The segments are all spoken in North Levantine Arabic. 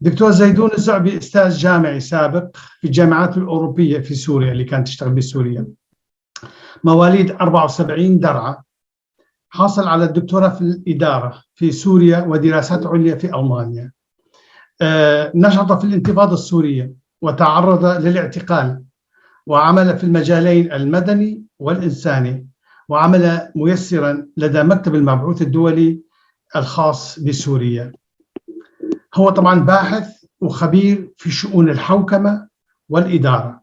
دكتور زيدون الزعبي أستاذ جامعي سابق في الجامعات الأوروبية في سوريا، اللي كانت تشتغل بسوريا، مواليد 74 درعا، حاصل على الدكتوراه في الإدارة في سوريا ودراسات عليا في ألمانيا. نشط في الانتفاضة السورية وتعرض للاعتقال، وعمل في المجالين المدني والإنساني، وعمل ميسرا لدى مكتب المبعوث الدولي الخاص بسوريا. هو طبعا باحث وخبير في شؤون الحوكمة والإدارة.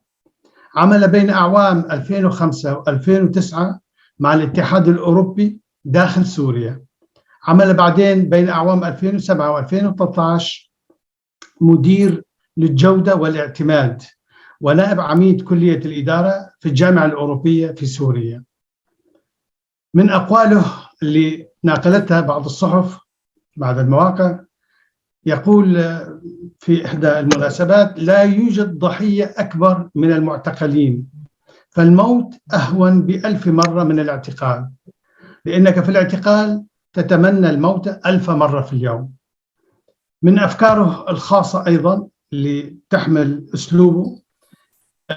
عمل بين أعوام 2005 و2009 مع الاتحاد الأوروبي داخل سوريا. عمل بعدين بين أعوام 2007 و2013 مدير للجودة والاعتماد ونائب عميد كلية الإدارة في الجامعة الأوروبية في سوريا. من أقواله اللي ناقلتها بعض الصحف، بعض المواقع، يقول في إحدى المناسبات: لا يوجد ضحية أكبر من المعتقلين، فالموت أهون ب1000 مرة من الاعتقال، لأنك في الاعتقال تتمنى الموت 1000 مرة في اليوم. من أفكاره الخاصة أيضا اللي تحمل أسلوبه،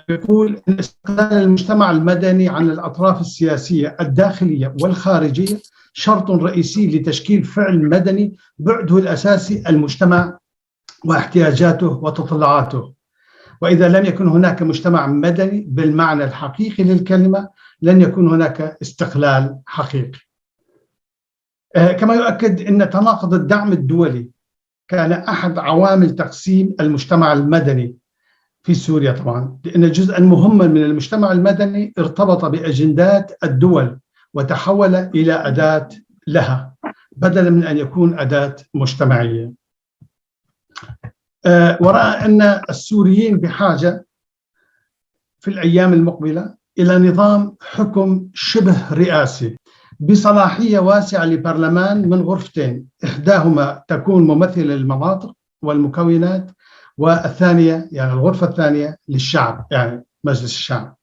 يقول إن استقلال المجتمع المدني عن الأطراف السياسية الداخلية والخارجية شرط رئيسي لتشكيل فعل مدني بعده الأساسي المجتمع واحتياجاته وتطلعاته، وإذا لم يكن هناك مجتمع مدني بالمعنى الحقيقي للكلمة لن يكون هناك استقلال حقيقي. كما يؤكد أن تناقض الدعم الدولي كان أحد عوامل تقسيم المجتمع المدني في سوريا، طبعا لأن جزءا مهما من المجتمع المدني ارتبط بأجندات الدول وتحول إلى أداة لها بدلا من أن يكون أداة مجتمعية. ورأى أن السوريين بحاجة في الأيام المقبلة إلى نظام حكم شبه رئاسي بصلاحية واسعة لبرلمان من غرفتين، إحداهما تكون ممثلة للمناطق والمكونات، والثانية يعني الغرفة الثانية للشعب، يعني مجلس الشعب.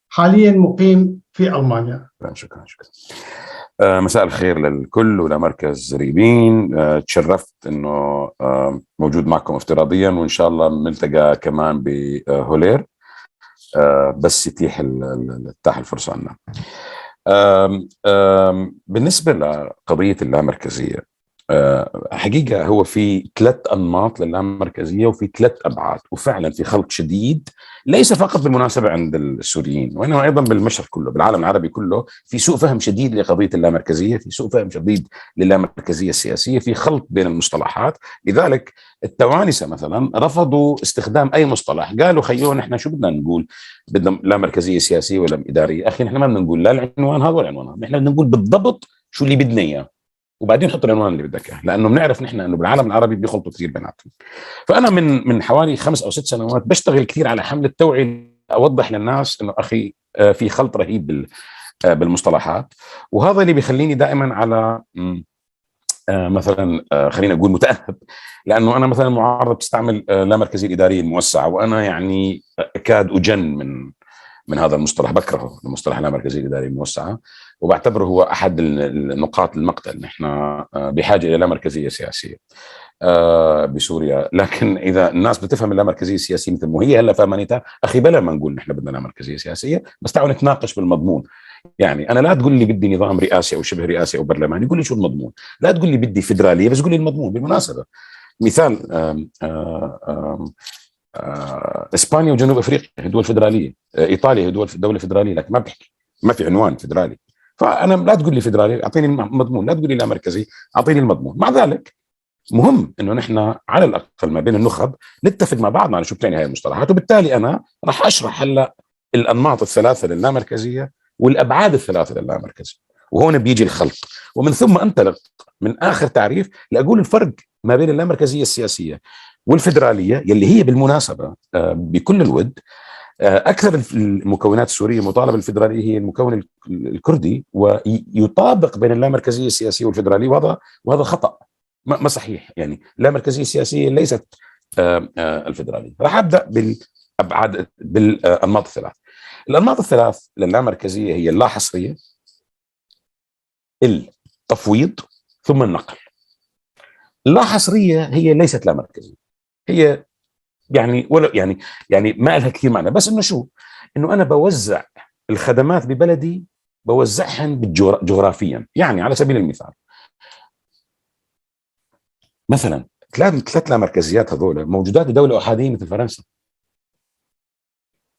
حاليا مقيم في ألمانيا. شكرا شكرا. مساء الخير للكل ولمركز ريبين. تشرفت انه موجود معكم افتراضيا، وان شاء الله بنلتقى كمان بهولير بس تتاح الفرصة لنا. بالنسبة لقضيه اللامركزيه، حقيقة هو في ثلاث انماط للامركزيه وفي ثلاث ابعاد، وفعلا في خلط شديد، ليس فقط بالمناسبة عند السوريين وانما ايضا بالمشرق كله، بالعالم العربي كله. في سوء فهم شديد لقضيه اللامركزيه، في سوء فهم شديد للامركزيه السياسيه، في خلط بين المصطلحات. لذلك التوانسة مثلا رفضوا استخدام اي مصطلح، قالوا خيو نحن شو بدنا نقول؟ بدنا لا مركزية سياسية ولا اداريه؟ اخي نحن ما بدنا نقول لا العنوان هذا ولا العنوان هذا، نحن بدنا نقول بالضبط شو اللي بدنا اياه وبعدين حط العنوان اللي بدك اياه، لانه بنعرف نحن انه بالعالم العربي بيخلطوا كثير بيناتهم. فانا من حوالي 5 او 6 سنوات بشتغل كثير على حمله توعيه، اوضح للناس انه اخي في خلط رهيب بالمصطلحات، وهذا اللي بيخليني دائما على مثلا خلينا اقول متاهب، لانه انا مثلا معارضة بتستعمل لا مركزية الادارية الموسعه، وانا يعني اكاد اجن من هذا المصطلح، بكرهه المصطلح لا مركزية الادارية الموسعه، وبعتبره هو احد النقاط المقتل. نحن بحاجة الى لا مركزية سياسية بسوريا، لكن اذا الناس بتفهم اللامركزيه السياسية مثل ما هي هلا فهمانيتها، اخي بلا ما نقول نحن بدنا لا مركزية سياسيه، بس تعالوا نتناقش بالمضمون. يعني انا لا تقول لي بدي نظام رئاسي او شبه رئاسي او برلماني، قول لي شو المضمون. لا تقول لي بدي فدراليه، بس قول لي المضمون. بالمناسبة مثال آم آم آم اسبانيا وجنوب افريقيا دول فدراليه، ايطاليا هي دولة فدراليه، لكن ما بتحكي، ما في عنوان فدرالي. فانا لا تقول لي فدرالي، اعطيني المضمون. لا تقول لي لا مركزي، اعطيني المضمون. مع ذلك مهم انه نحن على الاقل ما بين النخب نتفق مع بعضنا على شو بتعني هاي المصطلحات، وبالتالي انا راح اشرح هلا الانماط الثلاثة للامركزيه والابعاد الثلاثة للامركزيه، وهون بيجي الخلط. ومن ثم انطلق من اخر تعريف لاقول الفرق ما بين اللامركزيه السياسية والفدراليه، يلي هي بالمناسبة بكل الود اكثر المكونات السورية مطالبه بالفدراليه هي المكون الكردي، ويطابق بين اللامركزيه السياسية والفدراليه، وهذا خطا، ما صحيح. يعني اللامركزيه السياسية ليست الفدرالية. راح ابدا بالابعاد، بالانماط الثلاث. الانماط الثلاث للامركزيه هي اللاحصريه، التفويض، ثم النقل. اللا حصرية هي ليست لا مركزية، هي يعني ولا يعني ما لها كثير معنى، بس انه شو؟ انه انا بوزع الخدمات ببلدي، بوزعهن جغرافيا. يعني على سبيل المثال مثلا ثلاث لا مركزيات هذول موجودات بدولة احادية مثل فرنسا،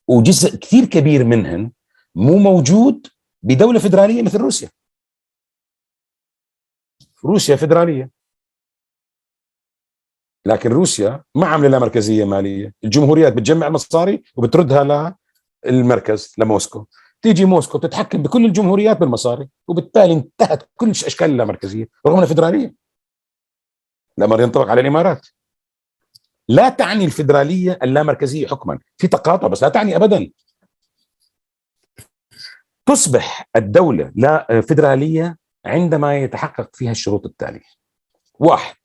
وجزء كثير كبير منهن مو موجود بدولة فدراليه مثل روسيا. روسيا فدراليه، لكن روسيا ما عامله لا مركزية ماليه، الجمهوريات بتجمع مصاري وبتردها للمركز لموسكو، تيجي موسكو تتحكم بكل الجمهوريات بالمصاري، وبالتالي انتهت كل اشكال اللامركزيه رغم انها فدراليه. الامر ينطبق على الامارات. لا تعني الفدرالية اللامركزيه حكما، في تقاطع بس لا تعني ابدا. تصبح الدولة لا فدراليه عندما يتحقق فيها الشروط التالية: واحد،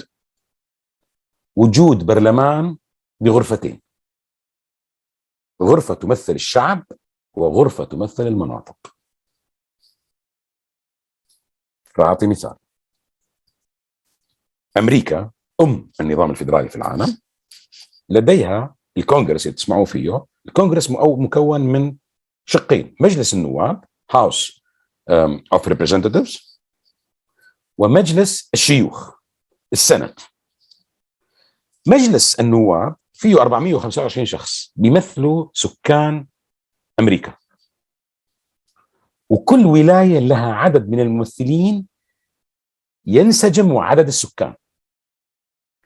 وجود برلمان بغرفتين، غرفة تمثل الشعب وغرفة تمثل المناطق. فأعطي مثال: أمريكا أم النظام الفيدرالي في العالم، لديها الكونغرس اللي تسمعوا فيه، الكونغرس مكون من شقين: مجلس النواب House of Representatives ومجلس الشيوخ ال Senate. مجلس النواب فيه 425 شخص بيمثلوا سكان امريكا، وكل ولاية لها عدد من الممثلين ينسجم مع عدد السكان.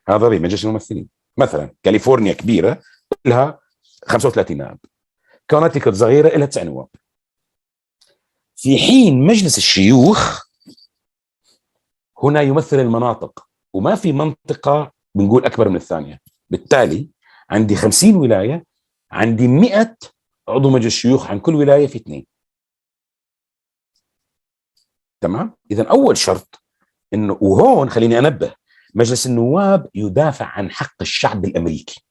هذا بمجلس الممثلين. مثلا كاليفورنيا كبيرة لها 35 نائب، كونتيكت صغيرة لها 9 نواب. في حين مجلس الشيوخ هنا يمثل المناطق، وما في منطقة بنقول اكبر من الثانية، بالتالي عندي 50 ولاية، عندي 100 عضو مجلس الشيوخ، عن كل ولاية في اثنين. تمام؟ اذا اول شرط انه، وهون خليني انبه، مجلس النواب يدافع عن حق الشعب الامريكي،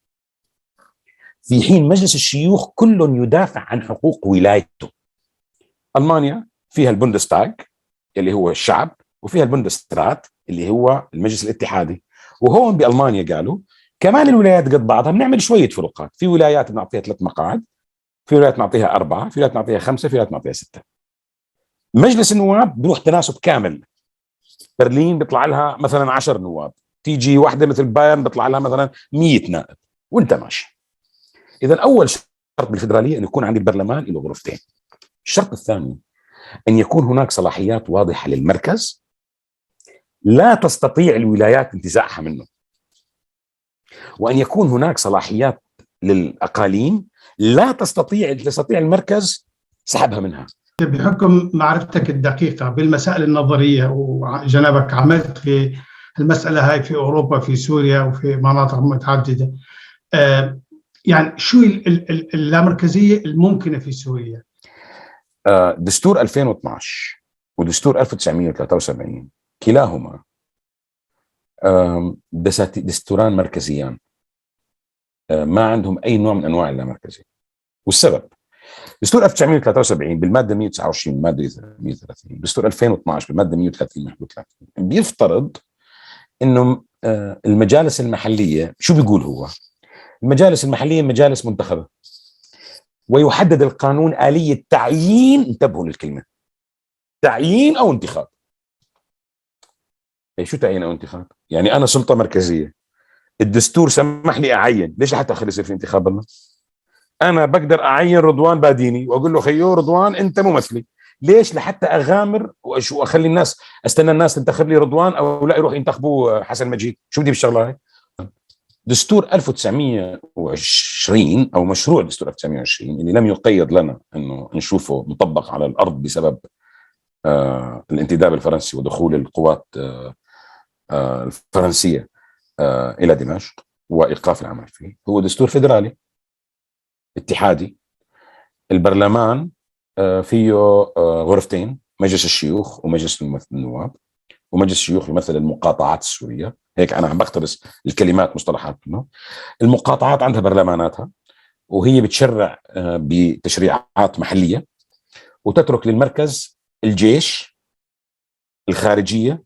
في حين مجلس الشيوخ كل يدافع عن حقوق ولايته. المانيا فيها البوندستاغ اللي هو الشعب، وفيها البوندسترات اللي هو المجلس الاتحادي. وهون بالمانيا قالوا كمان الولايات قد بعضها، بنعمل شوية فروقات، في ولايات بنعطيها 3 مقاعد، في ولايات نعطيها 4، في ولايات نعطيها 5، في ولايات نعطيها 6. مجلس النواب بيروح تناسب كامل، برلين بيطلع لها مثلا 10 نواب، تيجي واحدة مثل بايرن بيطلع لها مثلا 100 نائب، وانت ماشي. اذا اول شرط بالفدراليه ان يكون عندي البرلمان له غرفتين. الشرط الثاني ان يكون هناك صلاحيات واضحة للمركز لا تستطيع الولايات انتزاعها منه، وان يكون هناك صلاحيات للاقاليم لا تستطيع المركز سحبها منها. بحكم معرفتك الدقيقة بالمسائل النظرية، وجنابك عملت في المسألة هاي في أوروبا، في سوريا، وفي مناطق متعددة، يعني شو اللامركزية الممكنة في سوريا؟ دستور 2012 ودستور 1973 كلاهما دستوران مركزيان، ما عندهم أي نوع من أنواع اللامركزية. والسبب دستور 1973 بالماده 129 والمادة 130، دستور 2012 بالماده 130 31 بيفترض انه المجالس المحلية، شو بيقول هو؟ المجالس المحلية مجالس منتخبه، ويحدد القانون آلية تعيين، انتبهوا للكلمة، تعيين او انتخاب. إيه شو تعيين او انتخاب؟ يعني انا سلطة مركزية، الدستور سمح لي اعين، ليش لحتى اخلي يصير في انتخاب بالله؟ انا بقدر اعين رضوان باديني واقول له خيو رضوان انت ممثلي، ليش لحتى اغامر واخلي الناس، استنى الناس تنتخب لي رضوان او لا يروح ينتخبوا حسن مجيد؟ شو بدي بالشغله هاي؟ دستور 1920 او مشروع دستور 1920 اللي لم يقيد لنا انه نشوفه مطبق على الارض بسبب الانتداب الفرنسي ودخول القوات الفرنسية الى دمشق وايقاف العمل فيه، هو دستور فيدرالي اتحادي. البرلمان فيه غرفتين، مجلس الشيوخ ومجلس النواب، ومجلس الشيوخ يمثل المقاطعات السورية، هيك انا عم بقتبس الكلمات مصطلحات منه. المقاطعات عندها برلماناتها، وهي بتشرع بتشريعات محليه، وتترك للمركز الجيش، الخارجية،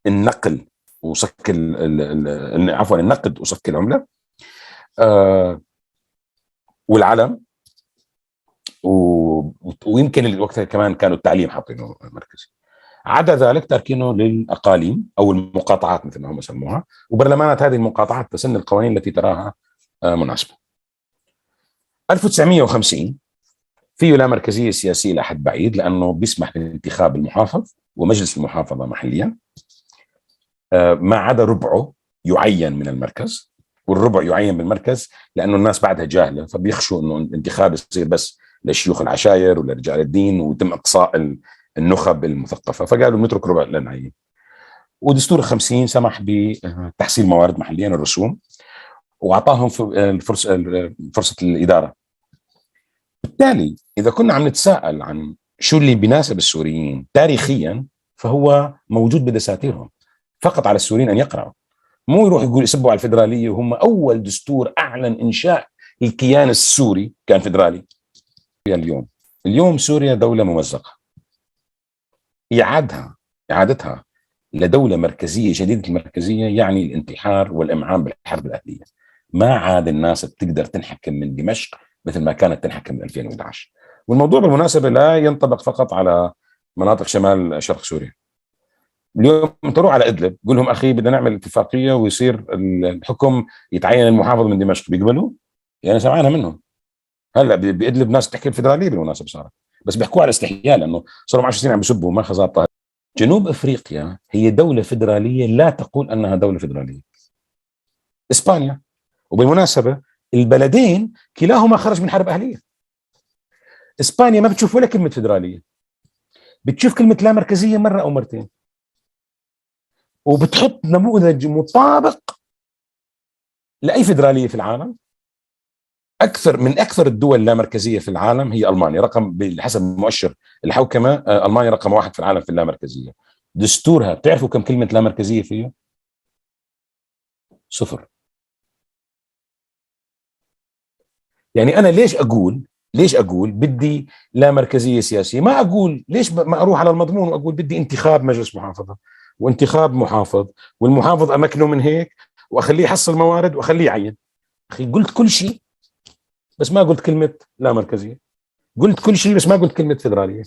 النقل وصك عفوا النقد وصك العملة والعلم، ويمكن وقتها كمان كانوا التعليم حاطينه مركزي. عدا ذلك تركينه للاقاليم او المقاطعات مثل ما هم سموها، وبرلمانات هذه المقاطعات تسن القوانين التي تراها مناسبة. 1950 فيه لا مركزية سياسية لحد بعيد، لانه بيسمح بانتخاب المحافظ ومجلس المحافظة محليا، ما عدا ربعه يعين من المركز، والربع يعين بالمركز لانه الناس بعدها جاهله، فبيخشوا انه الانتخاب يصير بس لشيوخ العشاير ولرجال الدين ويتم اقصاء النخب المثقفه، فقالوا نترك ربع لنعين. ودستور ال50 سمح بتحصيل موارد محليا الرسوم، واعطاهم فرصة الادارة. بالتالي اذا كنا عم نتساءل عن شو اللي بيناسب السوريين تاريخيا، فهو موجود بدساتيرهم، فقط على السوريين ان يقرأوا، مو يروح يقول يسبوا على الفدرالية، وهم اول دستور اعلن انشاء الكيان السوري كان فدرالي. اليوم سوريا دولة ممزقه، اعادتها لدولة مركزية شديدة المركزية يعني الانتحار والامعان بالحرب الاهلية. ما عاد الناس بتقدر تنحكم من دمشق مثل ما كانت تنحكم من 2011. والموضوع بالمناسبة لا ينطبق فقط على مناطق شمال شرق سوريا. اليوم تروح على ادلب قول لهم اخي بدنا نعمل اتفاقية ويصير الحكم يتعين المحافظ من دمشق، بيقبلوا؟ يعني سمعنا منهم. هلا بادلب ناس تحكي الفدرالية بالمناسبة صارت، بس بيحكوها على استحياء لانه صاروا 10 سنين عم بيسبوا ما ظابطة. جنوب افريقيا هي دولة فدراليه لا تقول انها دولة فدراليه. اسبانيا، وبالمناسبة البلدين كلاهما خرج من حرب اهليه. اسبانيا ما بتشوف ولا كلمة فدراليه، بتشوف كلمة لا مركزية مرة او مرتين، وبتحط نموذج مطابق لاي فدراليه في العالم. اكثر من اكثر الدول لا مركزية في العالم هي المانيا، رقم بحسب مؤشر الحوكمة المانيا رقم 1 في العالم في اللامركزيه. دستورها بتعرفوا كم كلمة لا مركزية فيه؟ 0. يعني انا ليش اقول بدي لا مركزية سياسية؟ ما اقول ليش ما اروح على المضمون واقول بدي انتخاب مجلس محافظة وانتخاب محافظ، والمحافظ امكنه من هيك واخليه يحصل موارد واخليه يعين. اخي قلت كل شيء بس ما قلت كلمة لا مركزية، قلت كل شيء بس ما قلت كلمة فدراليه.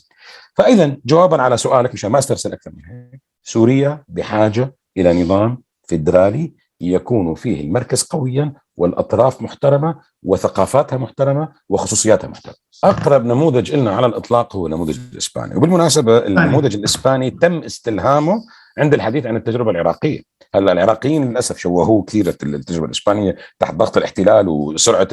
فاذا جوابا على سؤالك مشان ما استرسل اكثر من هيك، سوريا بحاجة الى نظام فدرالي يكون فيه المركز قويا والاطراف محترمه وثقافاتها محترمه وخصوصياتها محترمه. اقرب نموذج لنا على الاطلاق هو النموذج الاسباني، وبالمناسبة النموذج الاسباني تم استلهامه عند الحديث عن التجربة العراقية. هلا العراقيين للاسف شوهوه كثير التجربة الاسبانية تحت ضغط الاحتلال وسرعة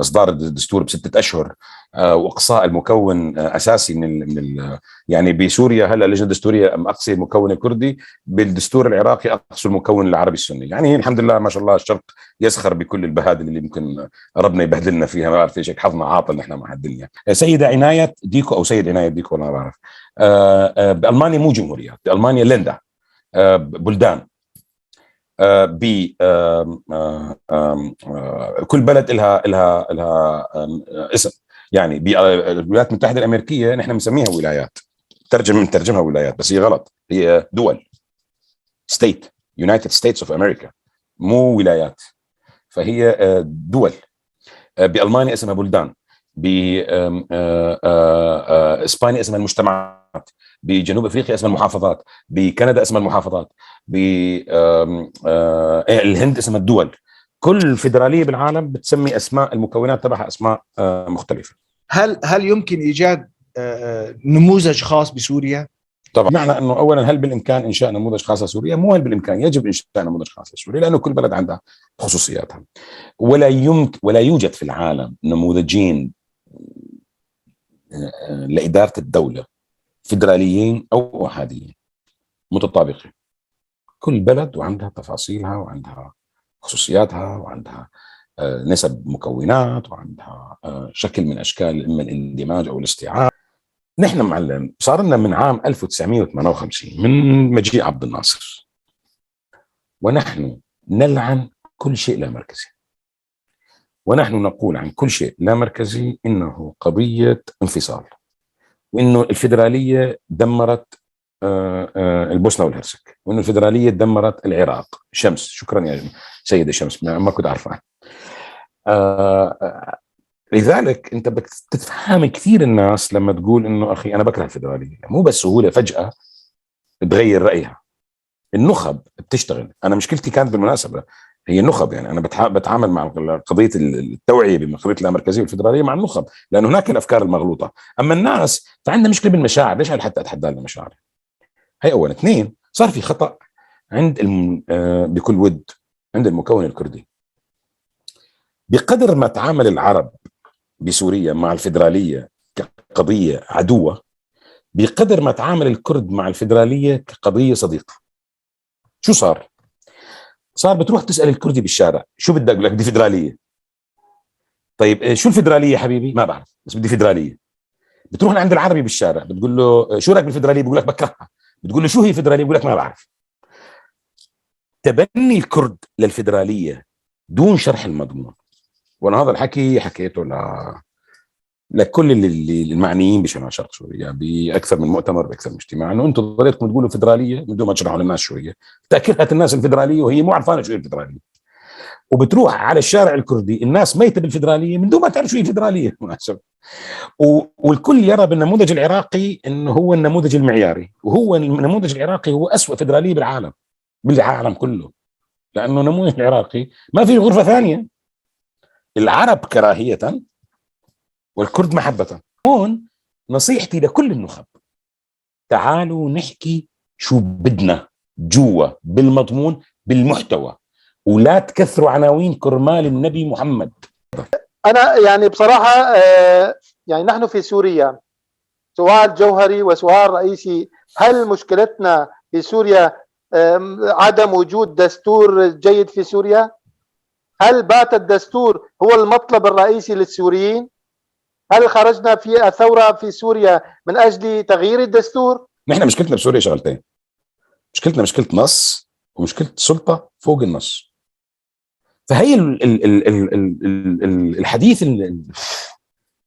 اصدار الدستور ب6 اشهر واقصاء المكون اساسي من يعني بسوريا هلا اللجنة الدستورية اقصي المكون الكردي، بالدستور العراقي اقصوا المكون العربي السني. يعني الحمد لله ما شاء الله الشرق يسخر بكل البهادل اللي ممكن ربنا يبهدلنا فيها، ما بعرف ليش هيك حظنا عاطل نحن مع الدنيا. سيده عناية ديكو او سيد عناية ديكو ما بعرف. بالمانيا مو جمهوريات، بالمانيا Länder، بلدان، ب كل بلد لها لها لها اسم. يعني بالولايات المتحدة الامريكية نحن بنسميها ولايات، ترجمها ولايات بس هي غلط، هي دول، state، United States of America، مو ولايات، فهي دول. بالمانيا اسمها بلدان، باسبانيا اسمها المجتمعات، بجنوب افريقيا اسمها المحافظات، بكندا اسمها المحافظات، بالهند اسمها الدول. كل فيدرالية بالعالم بتسمي اسماء المكونات تبعها اسماء مختلفة. هل يمكن ايجاد نموذج خاص بسوريا؟ طبعا، معنى انه اولا هل بالامكان انشاء نموذج خاص لسوريا؟ مو هل بالامكان، يجب انشاء نموذج خاص لسوريا لانه كل بلد عندها خصوصياتها. ولا يوجد في العالم نموذجين لادارة الدولة فيدراليين او احاديين متطابقين. كل بلد وعندها تفاصيلها وعندها خصوصياتها وعندها نسب مكونات وعندها شكل من اشكال اما الاندماج او الاستيعاب. نحن معلم صار لنا من عام 1958 من مجيء عبد الناصر ونحن نلعن كل شيء لا مركزي، ونحن نقول عن كل شيء لا مركزي انه قضية انفصال، وانه الفيدرالية دمرت البوسنة والهرسك، وانه الفدرالية دمرت العراق. شمس، شكرا يا سيده شمس، ما كنت عارفه. لذلك انت بدك تتفهم كثير الناس لما تقول انه اخي انا بكره الفدرالية، مو بس سهولة فجاة تغير رايها. النخب بتشتغل. انا مشكلتي كانت بالمناسبة هي النخب، يعني انا بتعامل مع قضية التوعية بقضيه اللامركزيه والفدراليه مع النخب، لانه هناك الافكار المغلوطة. اما الناس فعندها مشكلة بالمشاعر، ليش حتى اتحدى المشاعر؟ هي اولا. اثنين، صار في خطا عند بكل ود عند المكون الكردي. بقدر ما تعامل العرب بسوريا مع الفدرالية كقضية عدوه، بقدر ما تعامل الكرد مع الفدرالية كقضية صديقه. شو صار؟ صار بتروح تسال الكردي بالشارع شو بدك؟ لك بدي فدراليه. طيب شو الفدرالية حبيبي؟ ما بعرف، بس بدي فدراليه. بتروح لعند العربي بالشارع بتقول له شو رايك بالفدراليه؟ بيقول لك بكرهها. بتقول له شو هي الفدرالية؟ بيقول لك ما بعرف. تبني الكرد للفدراليه دون شرح المضمون. وانا هذا الحكي حكيته لكل اللي المعنيين بشمال شرق سوريا باكثر من مؤتمر، باكثر من اجتماع، انه انتم ضليتكم تقولوا فدراليه من دون ما تشرحوا للناس شو هي. تاكلها الناس الفدرالية وهي مو عرفانه شو هي الفدرالية. وبتروح على الشارع الكردي الناس ميته بالفدراليه من دون ما تعرف شو هي الفدرالية بالمناسبة. والكل يرى بالنموذج العراقي انه هو النموذج المعياري، وهو النموذج العراقي هو اسوء فدراليه بالعالم، بالعالم كله، لانه النموذج العراقي ما في غرفة ثانية. العرب كراهية والكرد محبة. هون نصيحتي لكل النخب، تعالوا نحكي شو بدنا جوا بالمضمون بالمحتوى، ولا تكثروا عناوين كرمال النبي محمد. أنا يعني بصراحة يعني نحن في سوريا سؤال جوهري وسؤال رئيسي، هل مشكلتنا في سوريا عدم وجود دستور جيد في سوريا؟ هل بات الدستور هو المطلب الرئيسي للسوريين؟ هل خرجنا في الثورة في سوريا من أجل تغيير الدستور؟ نحن مشكلتنا بسوريا شغلتين، مشكلتنا مشكلة نص ومشكلة سلطة فوق النص. فهي ال ال ال ال ال ال الحديث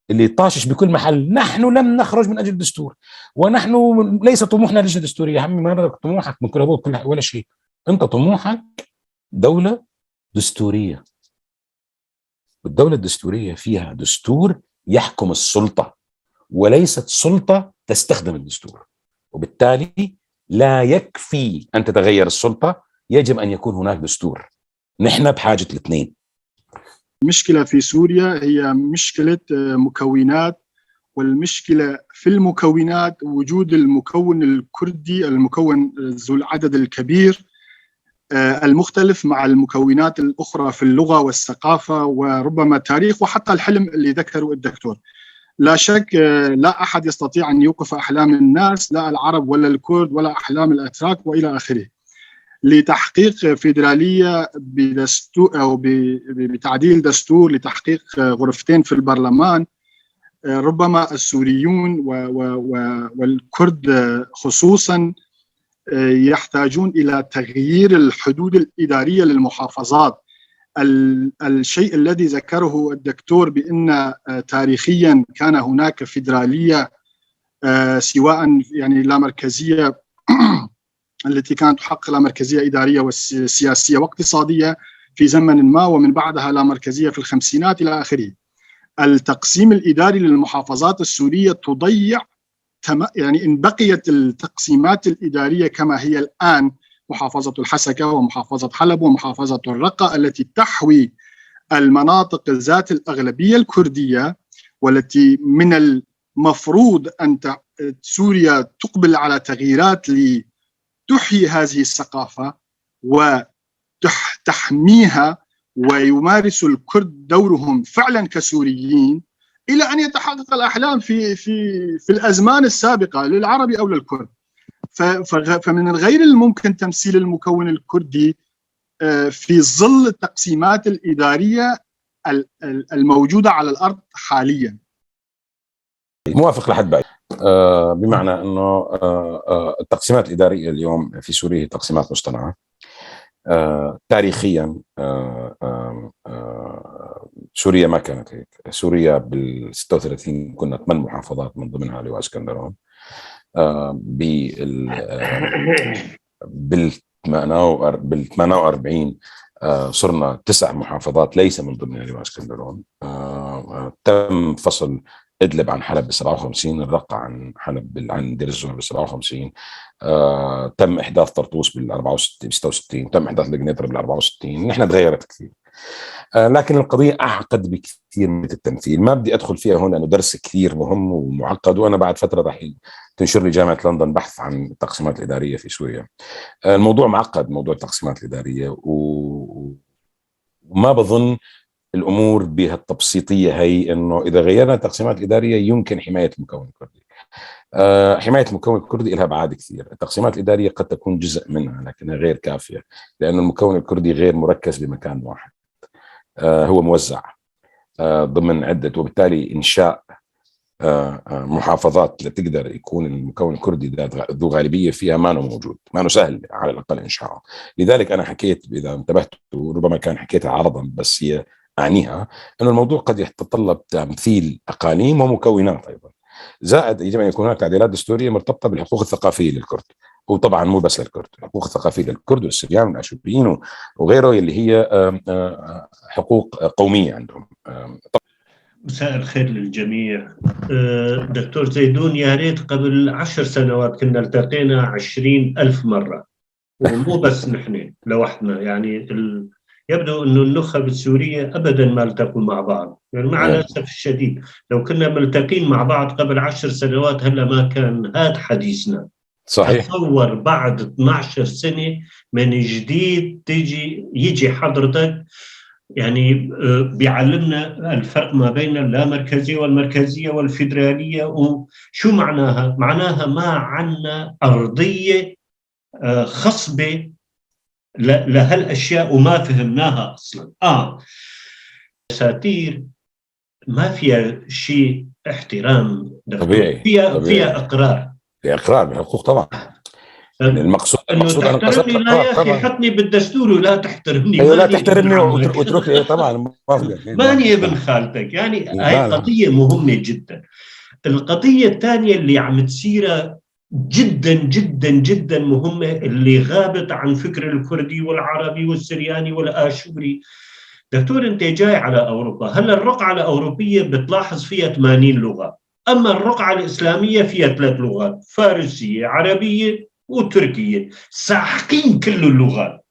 اللي طاشش بكل محل، نحن لم نخرج من أجل الدستور ونحن ليس طموحنا لجنة دستورية. يا عمي ما طموحك من كل هذول كل ولا شيء، أنت طموحك دولة دستورية، والدولة الدستورية فيها دستور يحكم السلطة وليست سلطة تستخدم الدستور، وبالتالي لا يكفي أن تتغير السلطة، يجب أن يكون هناك دستور. نحن بحاجة الاثنين. المشكلة في سوريا هي مشكلة مكونات، والمشكلة في المكونات وجود المكون الكردي، المكون ذو العدد الكبير المختلف مع المكونات الأخرى في اللغة والثقافة وربما التاريخ وحتى الحلم اللي ذكره الدكتور. لا شك لا أحد يستطيع أن يوقف أحلام الناس، لا العرب ولا الكرد ولا أحلام الأتراك وإلى آخره. لتحقيق فيدرالية بدستور أو بتعديل دستور لتحقيق غرفتين في البرلمان، ربما السوريون والكرد خصوصا يحتاجون إلى تغيير الحدود الإدارية للمحافظات. الشيء الذي ذكره الدكتور بأن تاريخيا كان هناك فيدرالية سواء يعني لا مركزية التي كانت تحقق لا مركزية إدارية وسياسية واقتصادية في زمن ما، ومن بعدها لا مركزية في الخمسينات إلى آخره. التقسيم الإداري للمحافظات السورية تضيع يعني إن بقيت التقسيمات الإدارية كما هي الآن، محافظة الحسكة ومحافظة حلب ومحافظة الرقة التي تحوي المناطق ذات الأغلبية الكردية، والتي من المفروض أن سوريا تقبل على تغييرات لتحيي هذه الثقافة وتحميها، ويمارس الكرد دورهم فعلا كسوريين الى ان يتحقق الاحلام في في في الازمان السابقة للعرب او للكرد. فمن الغير الممكن تمثيل المكون الكردي في ظل التقسيمات الادارية الموجودة على الارض حاليا. موافق لحد بعيد، بمعنى انه التقسيمات الادارية اليوم في سوريا هي تقسيمات مصطنعه. تاريخيا سوريا ما كانت هيك. سوريا بال 36 كنا 8 محافظات من ضمنها لواء اسكندرون. بال 48 صرنا 9 محافظات ليس من ضمنها لواء اسكندرون. تم فصل ادلب عن حلب ب 57، الرقة عن حلب عن دير الزور ب 57، تم احداث طرطوس بال 64 66، تم احداث القنيطره بال 64. نحن تغيرت كثير، لكن القضية اعقد بكثير من التمثيل. ما بدي ادخل فيها هون لانه درس كثير مهم ومعقد، وانا بعد فترة راح تنشر لي جامعه لندن بحث عن التقسيمات الادارية في سوريا. الموضوع معقد، موضوع التقسيمات الادارية، وما بظن الامور بهالتبسيطيه هي انه اذا غيرنا التقسيمات الادارية يمكن حماية المكون الكردي. حماية المكون الكردي لها ابعاد كثير، التقسيمات الادارية قد تكون جزء منها لكنها غير كافيه، لانه المكون الكردي غير مركز بمكان واحد. هو موزع ضمن عده، وبالتالي انشاء محافظات لتقدر يكون المكون الكردي ذو غالبية فيها ما موجود، ما سهل على الاقل انشاؤه. لذلك انا حكيت، اذا انتبهت ربما كان حكيتها عرضا بس هي اعنيها، انه الموضوع قد يتطلب تمثيل اقاليم ومكونات ايضا. زائد يجب ان يكون هناك تعديلات دستورية مرتبطة بالحقوق الثقافية للكرد، وطبعا مو بس للكرد، الحقوق الثقافية للكرد والسريان والاشوريين وغيره اللي هي حقوق قومية عندهم. مساء الخير للجميع. دكتور زيدون، يا ريت قبل 10 سنوات كنا التقينا 20,000 مرة، ومو بس نحن لوحدنا، يعني يبدو أن النخب السورية أبدا ما التقوا مع بعض، يعني مع الأسف الشديد لو كنا ملتقين مع بعض قبل 10 سنوات هلا ما كان هذا حديثنا. صحيح. تصور بعد 12 سنة من جديد يجي حضرتك يعني بيعلمنا الفرق ما بين اللامركزية والمركزية والفيدرالية، وشو معناها؟ معناها ما عنا أرضية خصبة لهالأشياء وما فهمناها أصلا. ساتير ما فيها شيء احترام طبيعي، فيها إقرار، فيها إقرار بالحقوق طبعا. المقصود انه تحترمني، لا يا اخي حطني بالدستور ولا تحترمني. ايوه لا تحترمني واتركني طبعا، ماني ابن خالتك. يعني هاي قضية مهمة جدا. القضية الثانية اللي عم تصير جدا جدا جدا مهمة، اللي غابت عن فكر الكردي والعربي والسرياني والاشوري. دكتور انت جاي على اوروبا، هلا الرقعة الاوروبية بتلاحظ فيها 80 لغة، اما الرقعة الاسلامية فيها 3 لغات، فارسيه، عربية، وتركية. ساحقين كل اللغات،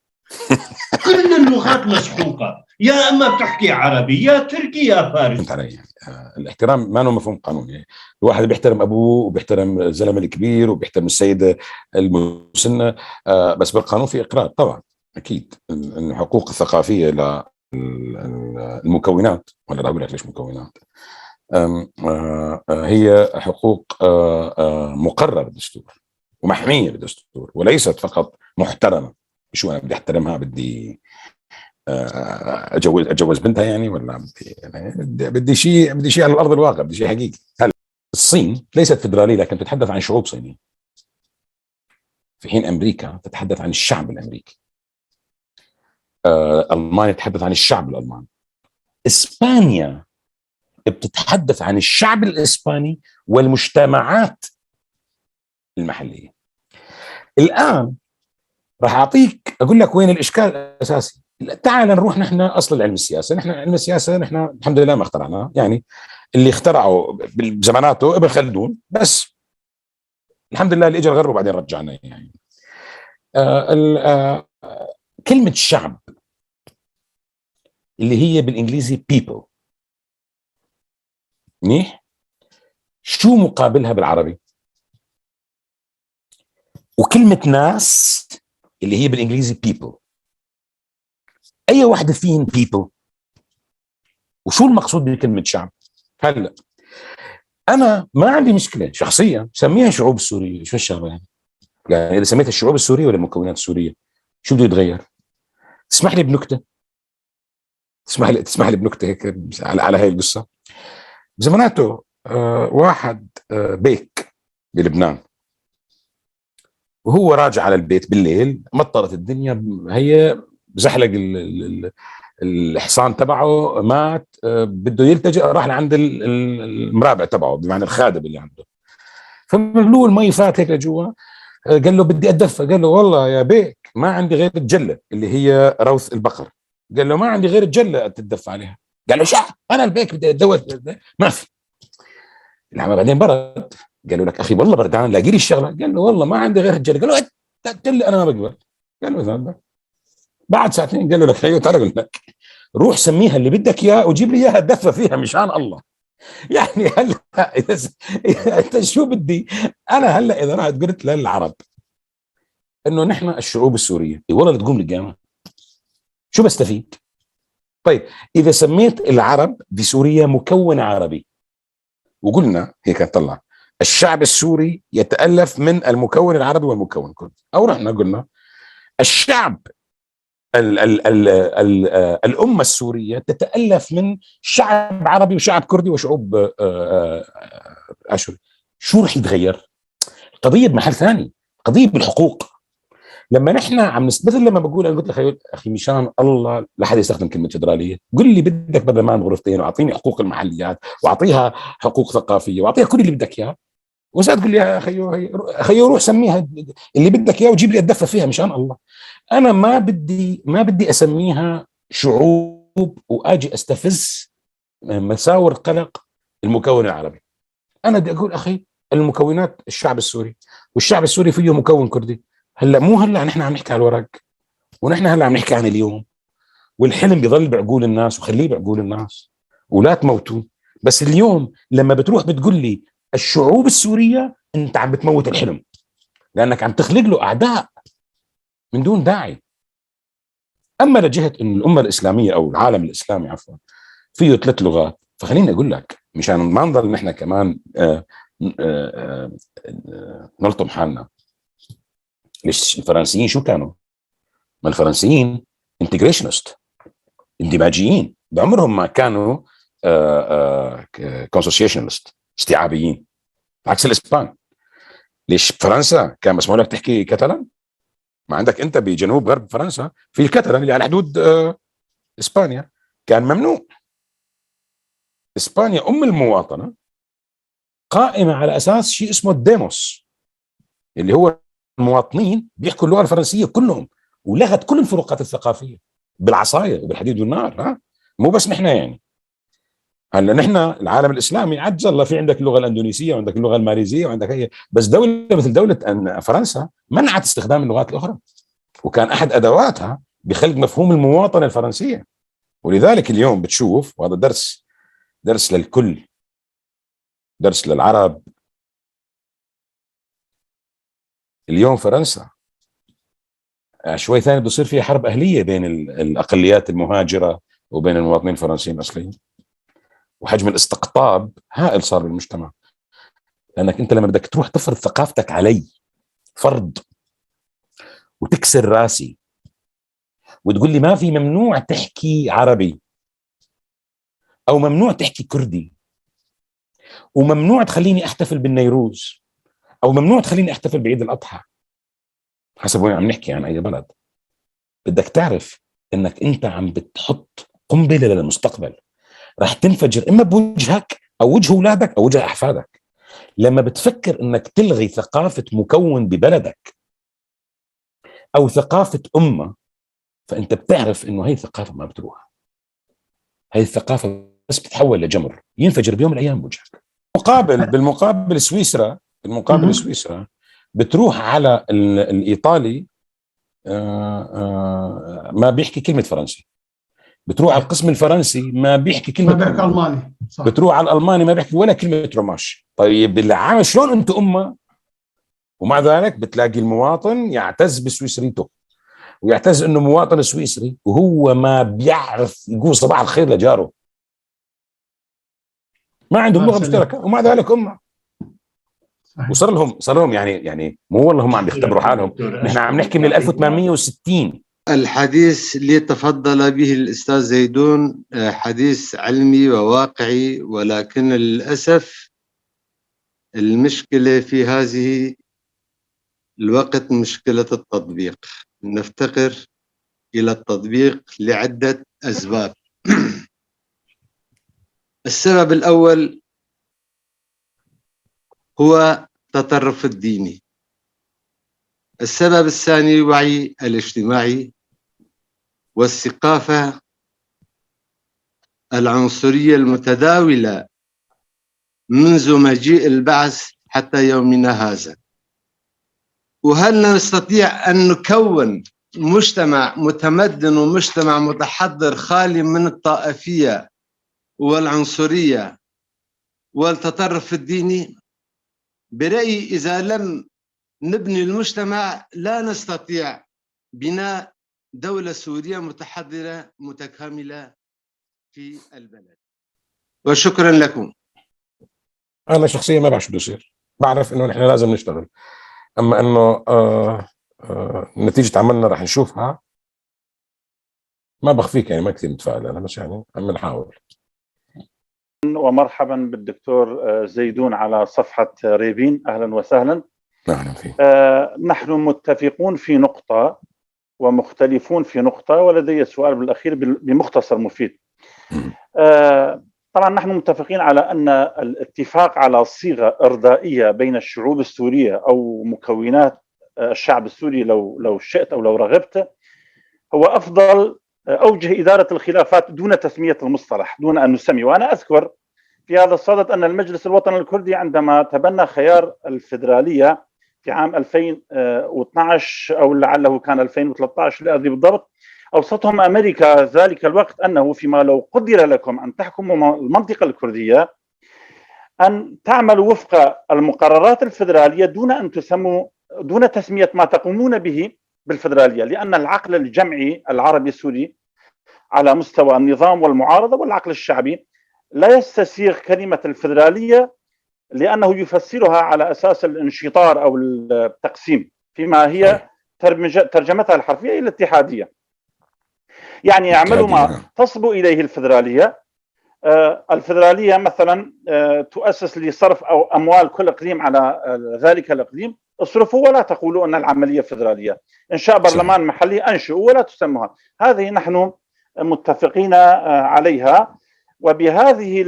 كل اللغات مسحوقة، يا أما بتحكي عربي يا تركي يا فارسي. علي الاحترام ما هو مفهوم قانوني، الواحد بيحترم أبوه وبيحترم الزلمة الكبير وبيحترم السيدة المسنة، بس بالقانون في إقرار طبعا أكيد الحقوق الثقافية للمكونات، ولا أقول لك ليش مكونات، هي حقوق مقررة بالدستور ومحمية بالدستور، وليست فقط محترمة. شو أنا بدي أحترمها؟ بدي أتجوز بنتها يعني، ولا بدي شيء، بدي شيء على الأرض الواقع، بدي شيء حقيقي. هل الصين ليست فيدرالية لكن تتحدث عن شعوب صينية، في حين أمريكا تتحدث عن الشعب الأمريكي، ألمانيا تتحدث عن الشعب الألماني، إسبانيا بتتحدث عن الشعب الإسباني والمجتمعات المحلية. الآن راح أعطيك أقول لك وين الإشكال الأساسي. تعال نروح نحن أصل العلم السياسي. نحن علم السياسة نحن الحمد لله ما اخترعناه، يعني اللي اخترعه بزماناته ابن خلدون، بس الحمد لله اللي اجى الغرب وبعدين رجعنا. يعني كلمة شعب اللي هي بالإنجليزي people، منيح، شو مقابلها بالعربي؟ وكلمة ناس اللي هي بالإنجليزي people، أي واحدة فيهن people؟ وشو المقصود بكلمة شعب؟ هلا أنا ما عندي مشكلة شخصيا سميها شعوب السورية، شو الشغلة يعني؟ يعني إذا سميتها الشعوب السورية ولا المكونات السورية شو بده يتغير؟ تسمح لي بنكتة، تسمح لي بنكتة هيك على هاي القصة. بزماناته واحد بيك بلبنان، وهو راجع على البيت بالليل، مطرت الدنيا، هي زحلق الحصان تبعه، مات، بده يلتجئ، راح لعند المرابع تبعه، بمعنى الخادم اللي عنده. فمبلول مي فات هيك لجوا. قال له بدي اتدفى. قال له والله يا بيك ما عندي غير الجله اللي هي روث البقر. قال له ما عندي غير الجله اتدفى عليها. قال له شا انا البيك بدي اتدوى، ما في. العمى بعدين برد. قالوا لك اخي والله بردان، لاقي لي الشغلة. قال له والله ما عندي غير الجله. قال له الجله انا ما بقبل. قال له اذا بعد ساعتين قال له لك ايوه تعال لك روح سميها اللي بدك اياه وجيب لي اياها اتدفى فيها مشان الله. يعني هلا انت شو بدي انا هلا اذا رحت قلت للعرب انه نحن الشعوب السورية والله تقوم القيامة شو بستفيد؟ طيب اذا سميت العرب بسوريا مكون عربي وقلنا هيك طلع الشعب السوري يتالف من المكون العربي والمكون الكردي، او رحنا قلنا الشعب ال ال ال ال الأمة السورية تتألف من شعب عربي وشعب كردي وشعوب أشوري، شو رح يتغير؟ القضية بمحل ثاني، قضية بالحقوق. لما نحن عم مثل لما بقول انا قلت لك اخي مشان الله لا حد يستخدم كلمة فدراليه، قل لي بدك برلمان غرفتين واعطيني حقوق المحليات واعطيها حقوق ثقافية واعطيها كل اللي بدك اياه، وزاد تقول لي يا اخي روح سميها اللي بدك اياه وجيب لي اتدفى فيها مشان الله. انا ما بدي اسميها شعوب واجي استفز مساور قلق المكون العربي. انا بدي اقول اخي المكونات الشعب السوري، والشعب السوري فيه مكون كردي. هلا مو هلا نحن عم نحكي على الورق، ونحن هلا عم نحكي عن اليوم، والحلم بيضل بعقول الناس وخليه بعقول الناس ولا تموتوا. بس اليوم لما بتروح بتقول لي الشعوب السورية انت عم بتموت الحلم، لانك عم تخلق له اعداء من دون داعي. اما لجهة انه الامة الاسلامية او العالم الاسلامي عفوا فيه 3 لغات، فخليني اقول لك مشان ما نضل نحن كمان نلطم حالنا. ليش الفرنسيين شو كانوا؟ ما الفرنسيين integrationist، اندماجيين، بعمرهم ما كانوا consociationalist، استيعابيين، عكس الاسبان. ليش فرنسا كان مسموح لك تحكي كتالان؟ ما عندك انت بجنوب غرب فرنسا في الكتالان اللي على حدود اسبانيا، كان ممنوع. اسبانيا ام المواطنة قائمة على اساس شيء اسمه الديموس، اللي هو المواطنين بيحكوا اللغة الفرنسية كلهم، ولغت كل الفروقات الثقافية بالعصايه وبالحديد والنار. ها مو بس نحن يعني. هلا نحن العالم الاسلامي عز الله في عندك اللغة الاندونيسيه وعندك اللغة الماليزيه وعندك هي، بس دولة مثل دولة فرنسا منعت استخدام اللغات الاخرى، وكان احد ادواتها بخلق مفهوم المواطنة الفرنسية. ولذلك اليوم بتشوف، وهذا درس للكل، درس للعرب. اليوم فرنسا شوي ثاني بصير فيها حرب اهليه بين الاقليات المهاجره وبين المواطنين الفرنسيين الاصليين، وحجم الاستقطاب هائل صار بالمجتمع. لانك انت لما بدك تروح تفرض ثقافتك علي فرض وتكسر راسي وتقول لي ما في، ممنوع تحكي عربي او ممنوع تحكي كردي، وممنوع تخليني احتفل بالنيروز، او ممنوع تخليني احتفل بعيد الاضحى، حسب وين عم نحكي عن اي بلد. بدك تعرف انك انت عم بتحط قنبلة للمستقبل رح تنفجر اما بوجهك او وجه اولادك او وجه احفادك. لما بتفكر انك تلغي ثقافة مكون ببلدك او ثقافة امه، فانت بتعرف انه هي الثقافة ما بتروح، هي الثقافة بس بتتحول لجمر ينفجر بيوم من الايام بوجهك. بالمقابل سويسرا، بالمقابل سويسرا بتروح على الايطالي ما بيحكي كلمة فرنسي، بتروح على القسم الفرنسي ما بيحكي كلمة، ما بيحكي الماني، صح. بتروح على الالماني ما بيحكي ولا كلمة روماش. طيب العالم شلون انتم امه؟ ومع ذلك بتلاقي المواطن يعتز بسويسريته ويعتز انه مواطن سويسري، وهو ما بيعرف يقول صباح الخير لجاره، ما عندهم لغة مشتركة، ومع ذلك امه. وصار لهم، صار لهم يعني مو والله هم عم يختبروا حالهم، نحن عم نحكي من 1860. الحديث اللي تفضل به الأستاذ زيدون حديث علمي وواقعي، ولكن للأسف المشكلة في هذه الوقت مشكلة التطبيق. نفتقر إلى التطبيق لعدة أسباب. السبب الأول هو التطرف الديني. السبب الثاني الوعي الاجتماعي والثقافة العنصرية المتداولة منذ مجيء البعث حتى يومنا هذا. وهل نستطيع أن نكون مجتمع متمدن ومجتمع متحضر خالي من الطائفية والعنصرية والتطرف الديني؟ برأيي إذا لم نبني المجتمع لا نستطيع بناء دولة سورية متحضرة متكاملة في البلد. وشكرا لكم. انا شخصيا ما بعرف شو بده يصير، بعرف انه نحن لازم نشتغل، اما انه نتيجة عملنا رح نشوفها ما بخفيك، يعني ما كثير متفائل انا، بس يعني عم نحاول. ومرحبا بالدكتور زيدون على صفحة ريبين، اهلا وسهلا. اهلا فيك. نحن متفقون في نقطة ومختلفون في نقطة، ولدي سؤال بالاخير بمختصر مفيد. طبعا نحن متفقين على ان الاتفاق على صيغة ارضائيه بين الشعوب السورية او مكونات الشعب السوري لو شئت او لو رغبت هو افضل اوجه ادارة الخلافات دون تسميه المصطلح، دون ان نسمي. وانا اذكر في هذا الصدد ان المجلس الوطني الكردي عندما تبنى خيار الفدرالية في عام 2012 او لعله كان 2013 لا ادري بالضبط، اوصتهم امريكا ذلك الوقت انه فيما لو قدر لكم ان تحكموا المنطقة الكردية ان تعملوا وفق المقررات الفدرالية دون ان تسموا، دون تسميه ما تقومون به بالفدراليه، لان العقل الجمعي العربي السوري على مستوى النظام والمعارضة والعقل الشعبي لا يستسيغ كلمة الفدرالية، لانه يفسرها على اساس الانشطار او التقسيم، فيما هي ترجمتها الحرفية الى الاتحادية. يعني يعملوا ما تصبو اليه الفدرالية. الفدرالية مثلا تؤسس لصرف او اموال كل اقليم على ذلك الاقليم، اصرفوا ولا تقولوا ان العملية فدراليه، انشاء برلمان محلي انشئوا ولا تسموها. هذه نحن متفقين عليها، وبهذه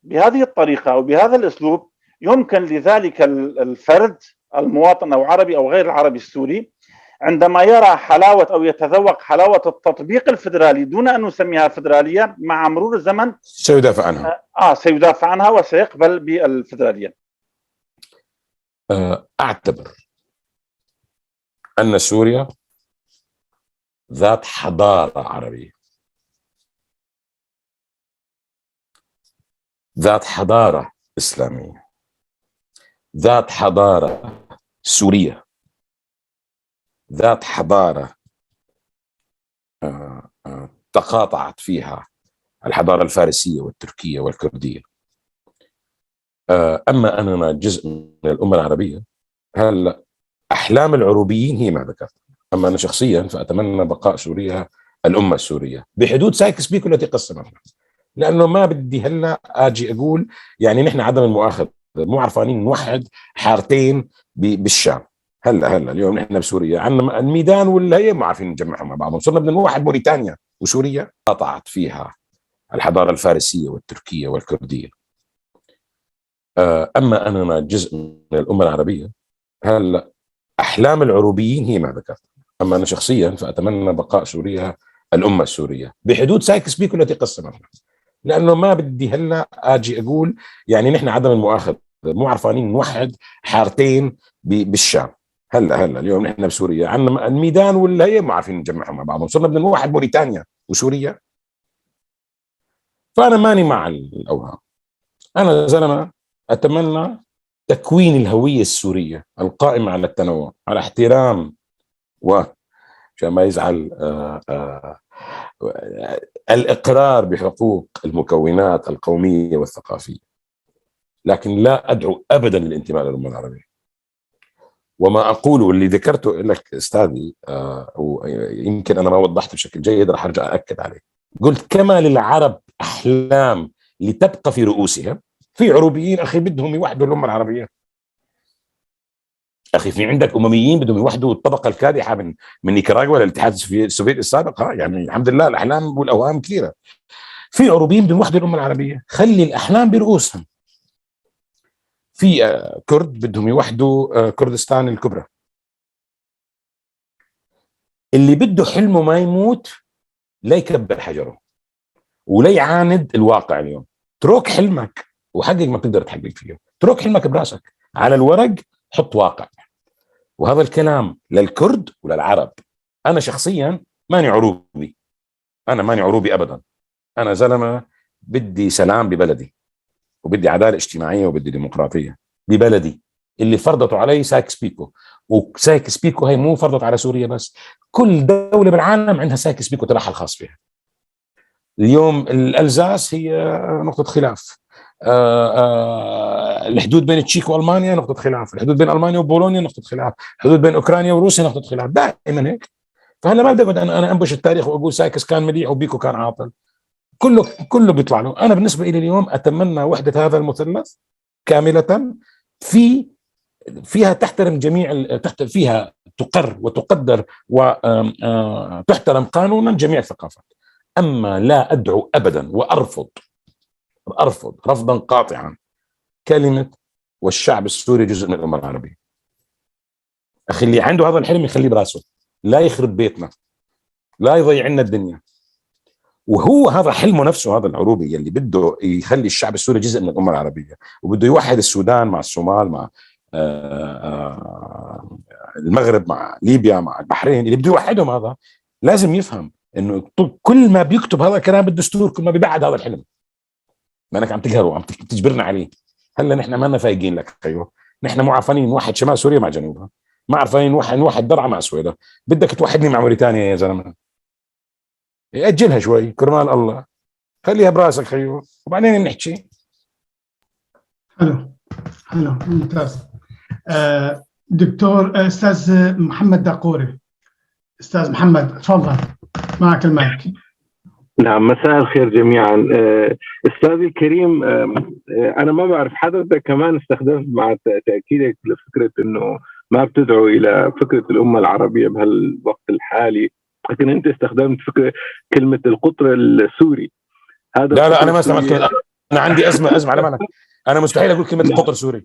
بهذه الطريقة او بهذا الاسلوب يمكن لذلك الفرد المواطن او عربي او غير العربي السوري عندما يرى حلاوة او يتذوق حلاوة التطبيق الفدرالي دون ان نسميها فدراليه، مع مرور الزمن سيدافع عنها. سيدافع عنها وسيقبل بالفدراليه. اعتبر ان سوريا ذات حضارة عربية، ذات حضارة اسلامية، ذات حضارة سورية، ذات حضارة تقاطعت فيها الحضارة الفارسية والتركيه والكرديه. اما اننا جزء من الامة العربية، هلا احلام العروبيين هي ما ذكرت. اما انا شخصيا فاتمنى بقاء سوريا الامة السورية بحدود سايكس بيكو التي قسمتنا، لانه ما بدي هلا اجي اقول يعني نحن عدم المؤاخذة مو عرفانين نوحد حارتين بالشام. هلا اليوم نحن بسوريا عندنا الميدان ولا هي ما عارفين نجمعهم مع بعضهم، صرنا بدنا نوحد موريتانيا وسوريا. قطعت فيها الحضارة الفارسية والتركيه والكرديه. اما اننا جزء من الامة العربية، هلا احلام العروبيين هي ما ذكرت. اما انا شخصيا فاتمنى بقاء سوريا الامة السورية بحدود سايكس بيكو التي قسمتنا، لانه ما بدي هلا اجي اقول يعني نحن عدم المؤاخذة مو عرفانين نوحد حارتين بالشام. هلا اليوم نحن بسوريا عندنا الميدان ولا هي ما عارفين نجمعهم مع بعضهم، صرنا بدنا نوحد موريتانيا وسوريا. فانا ماني مع الاوهام، انا زلمة اتمنى تكوين الهوية السورية القائمة على التنوع، على احترام، و عشان ما يزعل الاقرار بحقوق المكونات القومية والثقافية، لكن لا ادعو ابدا للانتماء للامة العربية. وما اقوله اللي ذكرته لك استاذي، ويمكن انا ما وضحت بشكل جيد، راح ارجع اكد عليه. قلت كما للعرب احلام لتبقى في رؤوسها، في عروبيين اخي بدهم يوحدوا الامة العربية، اخي في عندك امميين بدهم يوحدوا الطبقة الكادحه من نيكاراغوا للاتحاد السوفيتي السابق. يعني الحمد لله الاحلام والاوهام كثيرة. في عروبيين بدهم يوحدوا الامة العربية، خلي الاحلام برؤوسهم. في كرد بدهم يوحدوا كردستان الكبرى. اللي بده حلمه ما يموت لا يكبر حجره ولا يعاند الواقع. اليوم ترك حلمك وحقق ما بتقدر تحقق فيه، ترك حلمك براسك على الورق، حط واقع. وهذا الكلام للكرد وللعرب. انا شخصيا ماني عروبي، انا ماني عروبي ابدا. انا زلمة بدي سلام ببلدي، وبدي عدالة اجتماعية، وبدي ديمقراطية ببلدي اللي فرضته علي سايكس بيكو. وسايكس بيكو هي مو فرضت على سوريا بس، كل دولة بالعالم عندها سايكس بيكو تبعها الخاص فيها. اليوم الألزاس هي نقطة خلاف، الحدود بين التشيك والمانيا نقطة خلاف، الحدود بين المانيا وبولونيا نقطة خلاف، الحدود بين اوكرانيا وروسيا نقطة خلاف، دائما هيك. فهلا ما بدي اقعد انا انبش التاريخ واقول سايكس كان مليح وبيكو كان عاطل، كله بيطلع له. انا بالنسبة لي اليوم اتمنى وحده هذا المثلث كاملة، فيها تحترم جميع، فيها تقر وتقدر وتحترم قانونا جميع الثقافات. اما لا ادعو ابدا وارفض ارفض رفضا قاطعا كلمة والشعب السوري جزء من الامة العربية. اخي اللي عنده هذا الحلم يخليه براسه، لا يخرب بيتنا، لا يضيع لنا الدنيا. وهو هذا حلمه نفسه، هذا العروبي اللي بده يخلي الشعب السوري جزء من الامة العربية، وبده يوحد السودان مع الصومال مع المغرب مع ليبيا مع البحرين، اللي بده يوحدهم هذا لازم يفهم انه كل ما بيكتب هذا الكلام بالدستور كل ما بيبعد هذا الحلم. ما انك عم تقهره، عم تجبرنا عليه. هلا نحن ما لنا فايقين لك خيو، نحن مو عارفين نوحد شمال سوريا مع جنوبها، ما عارفين نوحد درعا مع سويدا، بدك توحدني مع موريتانيا يا زلمة؟ اجلها شوي كرمال الله، خليها براسك خيو وبعدين نحكي. حلو حلو ممتاز. دكتور استاذ محمد داقوري، استاذ محمد تفضل معك المايك. نعم، مساء الخير جميعا. استاذي الكريم، انا ما بعرف حضرتك كمان استخدمت مع تاكيدك لفكرة انه ما بتدعو الى فكرة الامة العربية بهالوقت الحالي، لكن انت استخدمت فكرة كلمة القطر السوري. هذا لا لا انا ما استعملت كلمة، انا عندي ازمة على بالك، انا مستحيل اقول كلمة القطر السوري،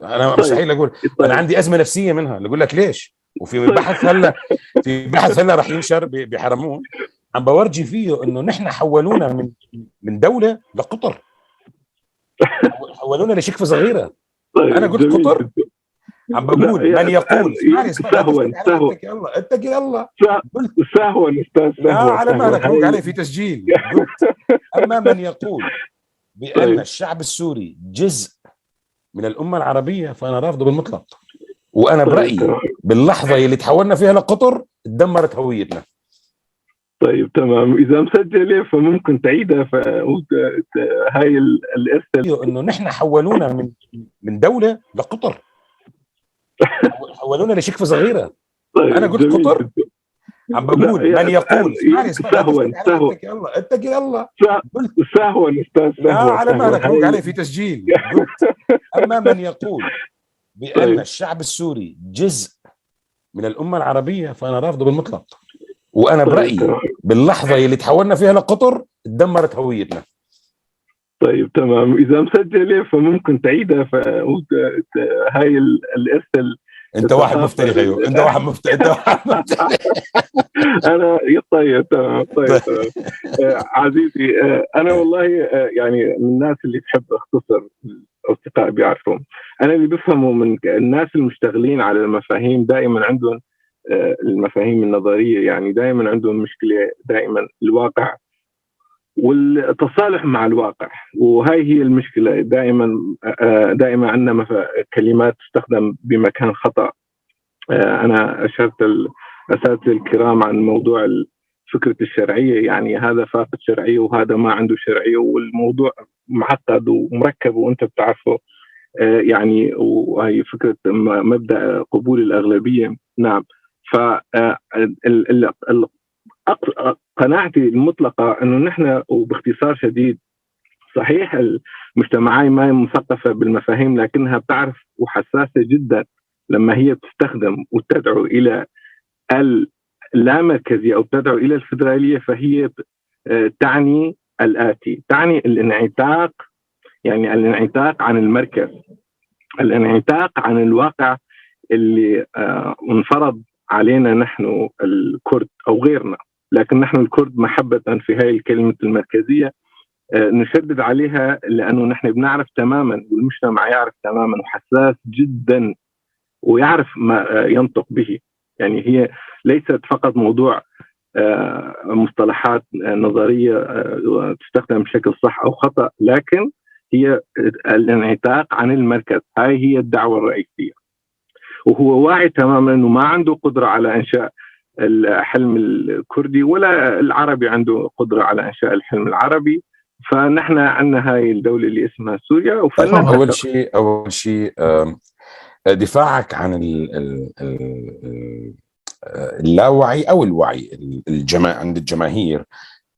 انا مستحيل اقول. انا عندي ازمة نفسية منها، اقول لك ليش. وفي بحث هلا، في بحث هلا رح ينشر بحرمون عم بورجي فيه انه نحن حولونا من دولة لقطر، حولونا لشكفه صغيرة. انا قلت قطر، عم بقول من يقول سهوا سهوا، اتقي الله، سهوا استاذ، سهوا على مالك، روق عليه في تسجيل. قلت اما من يقول بان الشعب السوري جزء من الامة العربية فانا رافضه بالمطلق. وانا برايي باللحظة اللي تحولنا فيها لقطر تدمرت هويتنا. طيب تمام، اذا مسجله فممكن تعيدها. هاي الارث انه نحن حولونا من دولة لقطر، حولونا لشكفه صغيرة. انا قلت قطر، عم بقول من يقول سهوا سهوا، اتقي الله، سهوا استاذ، سهوا على مالك، روق عليه في تسجيل. قلت اما من يقول بان الشعب السوري جزء من الامة العربية فانا رافضه بالمطلق. وانا برايي باللحظة اللي تحولنا فيها لقطر تدمرت هويتنا. طيب تمام، اذا مسجله فممكن تعيدها. هاي الارث. انت واحد مفتري خيو، انت واحد مفتري، انت واحد مفتري. انا طيب تمام، طيب تمام. عزيزي، انا والله يعني من الناس اللي بحب اختصر، الاصدقاء بيعرفوا انا اللي بفهمه من الناس المشتغلين على المفاهيم، دائما عندهم المفاهيم النظرية، يعني دائما عندهم مشكلة، دائما الواقع والتصالح مع الواقع، وهي هي المشكلة. دائما دائما عندنا كلمات تستخدم بمكان خطا. انا اشرت الاساتذة الكرام عن موضوع فكرة الشرعية، يعني هذا فاقد شرعية وهذا ما عنده شرعية، والموضوع معقد ومركب وانت بتعرفه. يعني وهي فكرة مبدا قبول الاغلبية. نعم، ف قناعتي المطلقة أنه نحن وباختصار شديد، صحيح المجتمعات ما هي مثقفة بالمفاهيم، لكنها بتعرف وحساسة جدا لما هي بتستخدم وتدعو إلى اللامركزية أو تدعو إلى الفدرالية، فهي تعني الآتي، تعني الانعتاق، يعني الانعتاق عن المركز. الانعتاق عن الواقع اللي انفرض علينا نحن الكرد او غيرنا، لكن نحن الكرد محبة في هذه الكلمة المركزية نشدد عليها، لانه نحن بنعرف تماما والمجتمع يعرف تماما وحساس جدا ويعرف ما ينطق به. يعني هي ليست فقط موضوع مصطلحات نظرية تستخدم بشكل صح او خطا، لكن هي الانعتاق عن المركز، هاي هي الدعوة الرئيسيه. وهو واعي تماما انه ما عنده قدره على انشاء الحلم الكردي، ولا العربي عنده قدره على انشاء الحلم العربي، فنحن عندنا هاي الدولة اللي اسمها سوريا. طيب، اول شيء دفاعك عن ال ال ال اللاوعي او الوعي عند الجماهير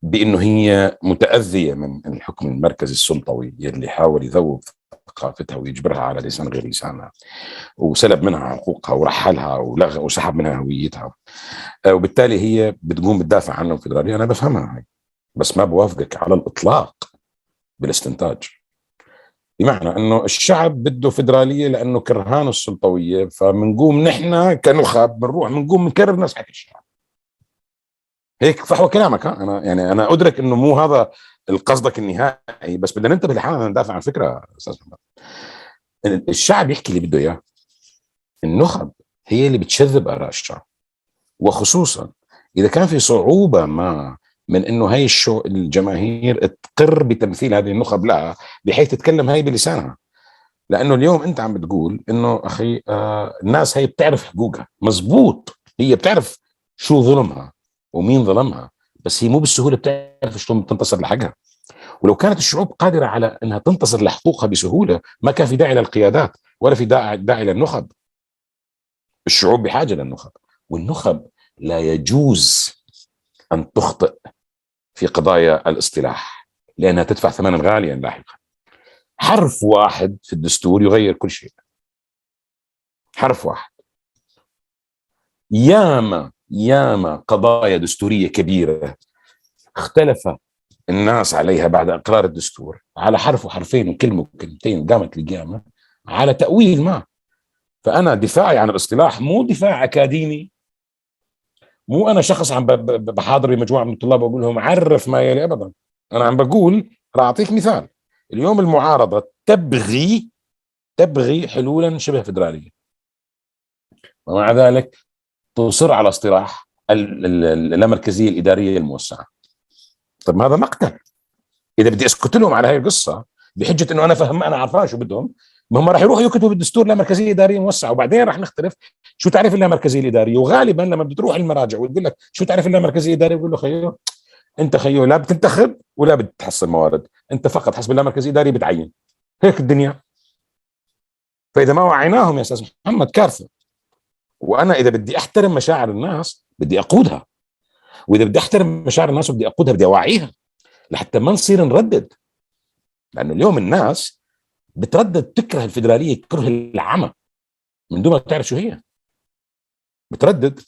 بانه هي متاذيه من الحكم المركزي السلطوي اللي حاول يذوب ثقافتها ويجبرها على لسان غير لسانها وسلب منها حقوقها ورحلها ولغى وسحب منها هويتها، وبالتالي هي بتقوم بتدافع عنه الفدراليه. انا بفهمها هاي، بس ما بوافقك على الاطلاق بالاستنتاج، بمعنى انه الشعب بده فدراليه لانه كرهان السلطويه، فبنقوم نحن كنخب بنروح بنقوم بنكرر نفس حكي الشعب. هيك فحوى كلامك. ها، انا يعني انا ادرك انه مو هذا القصدك النهائي، بس بدنا ننتبه لحالنا ندافع عن فكره، استاذ محمد. الشعب يحكي اللي بده اياه، النخب هي اللي بتشذب اراء الشعب، وخصوصا اذا كان في صعوبة ما من انه هي الجماهير تقر بتمثيل هذه النخب لها بحيث تتكلم هي بلسانها. لانه اليوم انت عم بتقول انه اخي الناس هي بتعرف حقوقها، مزبوط، هي بتعرف شو ظلمها ومين ظلمها، بس هي مو بالسهولة بتعرف شلون تنتصر لحقها. ولو كانت الشعوب قادرة على انها تنتصر لحقوقها بسهولة ما كان في داعي للقيادات ولا في داعي للنخب. الشعوب بحاجة للنخب، والنخب لا يجوز ان تخطئ في قضايا الاصطلاح لانها تدفع ثمنا غاليا لاحقا. حرف واحد في الدستور يغير كل شيء، حرف واحد. ياما ياما قضايا دستورية كبيرة اختلف الناس عليها بعد اقرار الدستور على حرف وحرفين وكلمه وكلمتين، قامت القيامة على تاويل ما. فانا دفاعي عن الاصطلاح مو دفاع اكاديمي، مو انا شخص عم بحاضر بمجموعه من الطلاب واقول لهم عرف ما يلي، ابدا. انا عم بقول، راح اعطيك مثال، اليوم المعارضة تبغي حلولا شبه فدراليه، ومع ذلك تصر على اصطلاح اللامركزيه الادارية الموسعه. طيب، ما هذا مقتل. اذا بدي اسكت لهم على هاي القصة بحجة انه انا فهم انا عارفان شو بدهم، ما هم راح يروحوا يكتبوا بالدستور لا مركزية ادارية موسعه، وبعدين راح نختلف شو تعريف اللامركزيه الاداريه. وغالبا لما بتروح المراجع وتقول لك شو تعريف اللامركزيه الادارية، بيقول له خيو، انت خيو لا بتنتخب ولا بتحصل موارد، انت فقط حسب اللامركزيه الادارية بتعين. هيك الدنيا. فاذا ما وعيناهم يا استاذ محمد كارثه. وانا اذا بدي احترم مشاعر الناس بدي اقودها، واذا بدي احترم مشاعر الناس وبدي اقودها بدي اوعيها لحتى ما نصير نردد، لانه اليوم الناس بتردد، تكره الفدرالية كره العمى من دون ما تعرف شو هي، بتردد.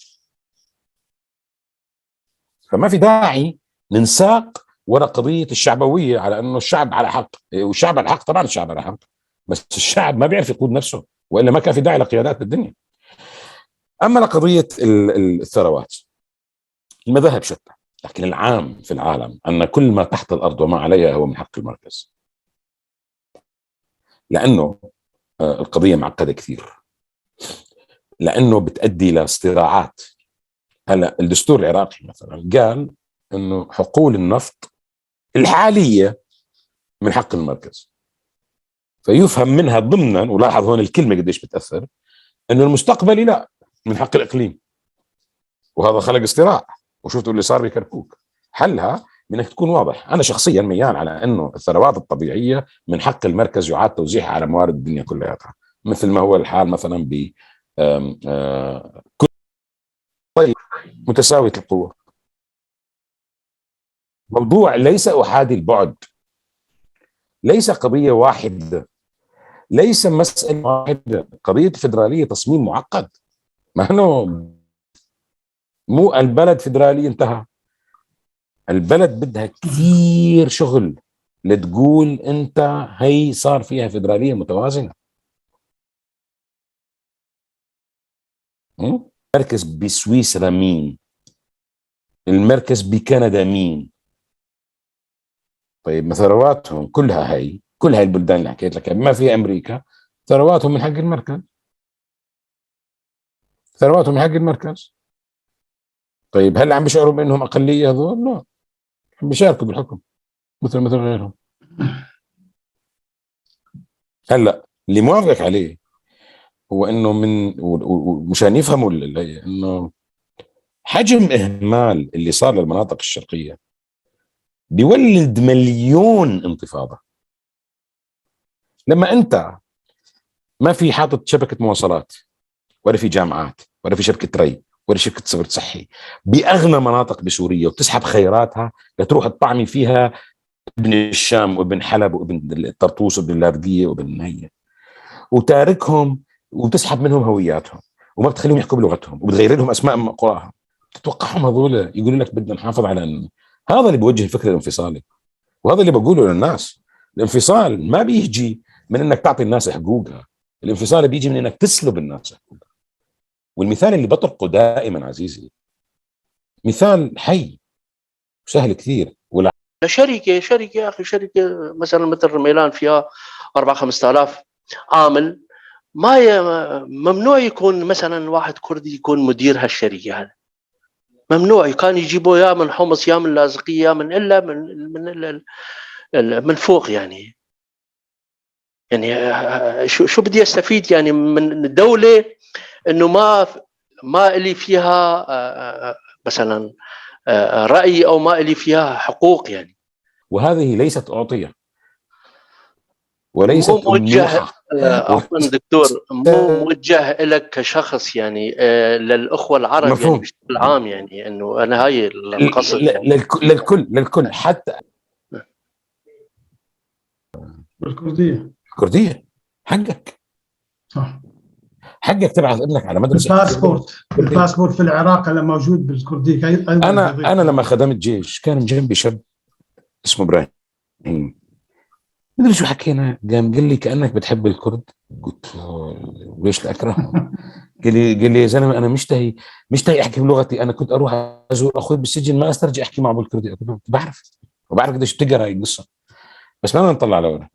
فما في داعي ننساق وراء قضية الشعبوية على انه الشعب على حق. والشعب على حق، طبعا الشعب على حق، بس الشعب ما بيعرف يقود نفسه، والا ما كان في داعي لقيادات بالدنيا. اما لقضيه الثروات، المذاهب شتى، لكن العام في العالم ان كل ما تحت الارض وما عليها هو من حق المركز، لانه القضية معقدة كثير، لانه بتؤدي لصراعات. هلا الدستور العراقي مثلا قال انه حقول النفط الحالية من حق المركز، فيفهم منها ضمنا، ولاحظ هون الكلمة قديش بتاثر، انه المستقبلي لا، من حق الاقليم. وهذا خلق صراع، وشفتوا اللي صار بكركوك. حلها بانك تكون واضح. انا شخصيا ميال على انه الثروات الطبيعية من حق المركز، يعاد توزيعها على موارد الدنيا كلياتها، مثل ما هو الحال مثلا ب كل. طيب، متساوية القوة، موضوع ليس احادي البعد، ليس قضية واحده، ليس مسالة واحده. قضية الفدرالية تصميم معقد، ما انه مو البلد فدرالي انتهى. البلد بدها كثير شغل لتقول انت هي صار فيها فدراليه متوازنه. المركز بسويسرا مين؟ المركز بكندا مين؟ طيب ما ثرواتهم كلها هي، كل هاي البلدان اللي حكيت لك ما فيها امريكا، ثرواتهم من حق المركز، ثرواتهم من حق المركز. طيب هل عم بيشعروا بانهم اقلية هذول؟ لا، عم بيشاركوا بالحكم مثل غيرهم. هلا اللي موافقك عليه هو انه من ومشان يفهموا اللي انه حجم اهمال اللي صار للمناطق الشرقية بيولد مليون انتفاضة. لما انت ما في حاطط شبكة مواصلات ولا في جامعات ولا في شبكة ري ولا شبكة صبر صحي باغنى مناطق بسوريا، وبتسحب خيراتها لتروح تطعمي فيها ابن الشام وابن حلب وابن الطرطوس وابن اللاذقيه وابن هي، وتاركهم وتسحب منهم هوياتهم وما بتخليهم يحكوا بلغتهم وبتغير لهم اسماء قراهم. تتوقعهم هذول يقولوا لك بدنا نحافظ على هذا اللي بيوجه الفكر الانفصالي، وهذا اللي بقوله للناس. الانفصال ما بيجي من انك تعطي الناس حقوقها، الانفصال بيجي من انك تسلب الناس حقوقها. والمثال اللي بطرقه دائما عزيزي مثال حي وسهل كثير. ولا شركة يا اخي، شركة مثلا مثل رميلان فيها 4-5 آلاف عامل، ما ممنوع يكون مثلا واحد كردي يكون مدير هالشركه، هذا ممنوع. كان يجيبوا يا من حمص يا من لاذقيه يا من الا من من من فوق. يعني شو بدي استفيد يعني من الدولة انه ما الي فيها مثلا راي او ما الي فيها حقوق يعني. وهذه ليست اعطيه وليست موجه، عفوا دكتور، مو موجه لك كشخص يعني، للاخوة العرب مفهوم. يعني بشكل عام يعني انه انا هاي القصد يعني. للكل حتى الكردية. الكردية حقك، صح، حقك تبعث ابنك على مدرسه. الباسبورت في العراق هلا موجود بالكرديه. انا لما خدمت جيش كان جنبي شاب اسمه ابراهيم، مدري شو حكينا، قام قال لي كانك بتحب الكرد. قلت له ليش لا اكرههم؟ قال لي يا زلمة انا مشتهي احكي بلغتي، انا كنت اروح ازور اخوي بالسجن ما استرجع احكي معه بالكردي. قلت له بعرف وبعرف قديش بتقرا هاي القصة، بس ما بدنا نطلع لورا.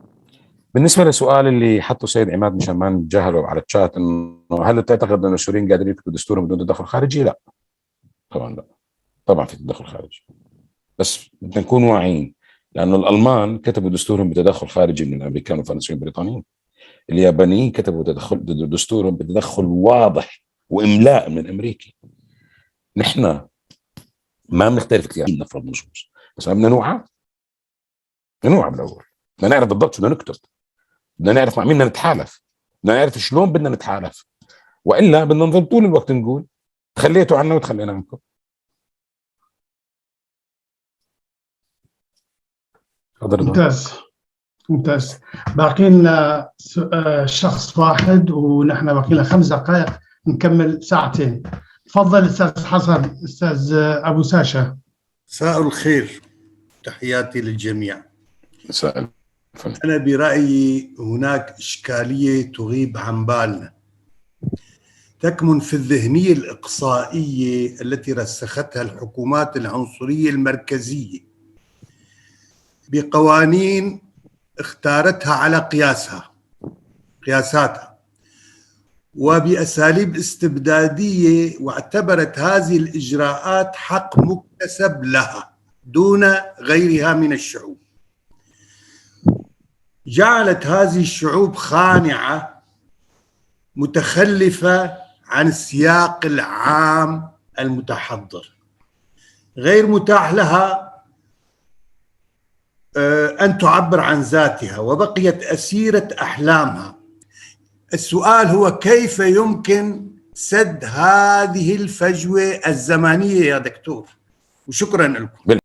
بالنسبة للسؤال اللي حطه سيد عماد مشان ما نتجاهله على الشات، انه هل تعتقد انه السوريين قادرين يكتبوا دستورهم بدون تدخل خارجي؟ لا طبعا، لا طبعا في تدخل خارجي، بس بدنا نكون واعيين لانه الالمان كتبوا دستورهم بتدخل خارجي من الامريكان والفرنسيين والبريطانيين، اليابانيين كتبوا دستورهم بتدخل واضح واملاء من الامريكي. نحن ما بنختلف كثير، نفرض نصوص، بس ما بدنا نوعى، بدنا نوعى بالاول، بدنا نعرف بالضبط شو بدنا نكتب، بدنا نعرف مع مين بدنا نتحالف، بدنا نعرف شلون بدنا نتحالف، والا بدنا نظل طول الوقت نقول تخليتوا عنا وتخلينا عنكم. ممتاز ممتاز. باقي لنا شخص واحد ونحن باقي لنا 5 دقائق نكمل ساعتين. تفضل استاذ حسن. استاذ ابو ساشا. مساء الخير، تحياتي للجميع. مساء. أنا برأيي هناك إشكالية تغيب عن بالنا، تكمن في الذهنية الإقصائية التي رسختها الحكومات العنصرية المركزية بقوانين اختارتها على قياساتها وبأساليب استبدادية، واعتبرت هذه الإجراءات حق مكتسب لها دون غيرها من الشعوب. جعلت هذه الشعوب خانعة متخلفة عن السياق العام المتحضر، غير متاح لها أن تعبر عن ذاتها، وبقيت أسيرة أحلامها. السؤال هو كيف يمكن سد هذه الفجوة الزمانية يا دكتور؟ وشكرا لكم.